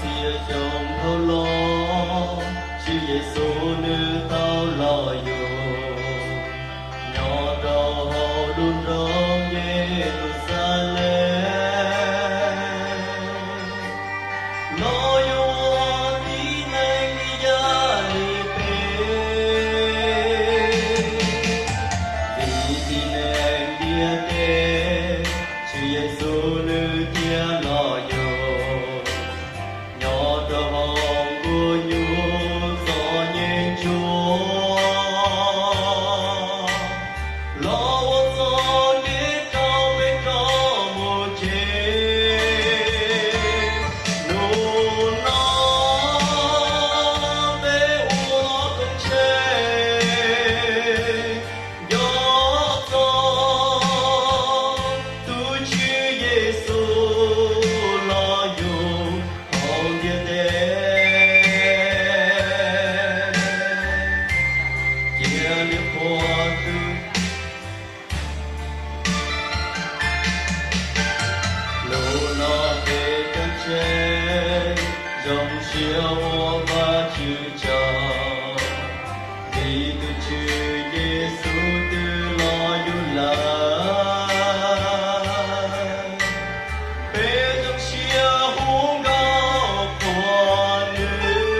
Txia xyoo dhau los, Tswv Yexus nws tau los yug, nyob rau hauv lub nroog Yeluxalees, los yug ua tib neeg ib yam li peb. Vim tib neeg ntiaj teb, Tswv Yexus nws thiaj los yug, nyob rau hauv nkuaj nyuj txom nyem ntsuav, los ua txoj kev rau peb rov mus tsev. Hnub no peb ua koob tsheej, nco txog tus Tswv Yexus los yug hauv ntiaj teb. Cia li qhuas tus Hnub no peb coob tsheej, zoo siab ua Vajtswv tsaug, vim tus Tswv Yexus twb los yug lawm. Peb zoo siab hu nkauj qhuas nws.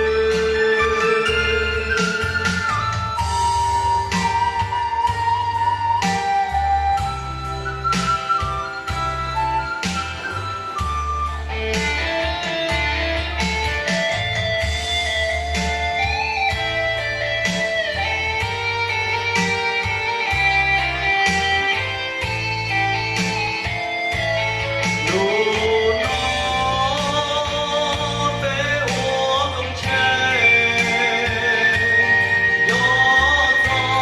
Hnub no peb ua koob tsheej, nco txog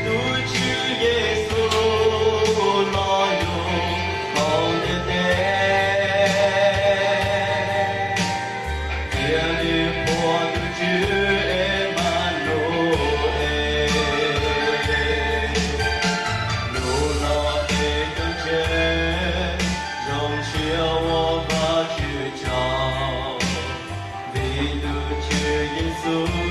tus Tswv Yexus los yug hauv ntiaj teb. Cia li qhuas tus Tswv Emanuel. Hnub no peb coob tsheej, zoo siab ua Vajtswv tsaug, vim tus Tswv Yexus